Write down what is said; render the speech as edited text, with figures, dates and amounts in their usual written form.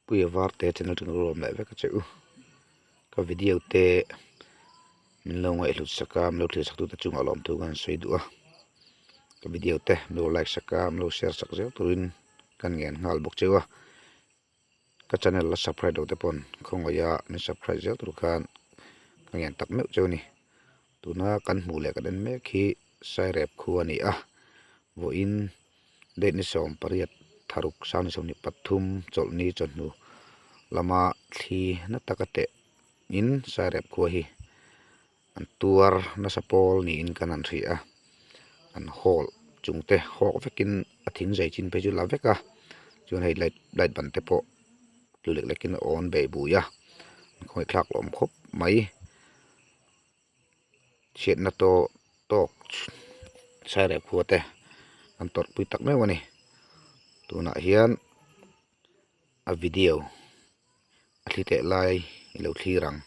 Puia Varte channel atangin ka lawm leh vek a che u. Ka video te min lo ngaihhlut sak a, min lo thlir sak tute chungah lawmthu ka han sawi duh a. Ka video te min lo like sak a, min lo share sak zel turin ka ngen nghal bawk che u a. Ka channel la subscribe loh te pawn khawngaih a min subscribe zel tur khan ka ngen tak meuh cheu a ni. Tuna kan hmuh leh kan en mek hi Sairep khua a ni a, vawiin date ni 18 tharuk sang ni 23 chawlhni chawhnu lama thli na taka teh in Sairep khua hi an tuar nasa pawl niin kan han hria a, an hall chung te hawk vekin a thing zai chin phei chu la vek a, chuan hei light light ban te pawh tlu lek lekin a awn bei bui a, an khawngaihthlak lawm khawp mai. Chhiatna tawh tawk Sairep khua te an tawrhpui tak meuh a ni. Tunah hian a video a thli teh lai i lo thlir ang.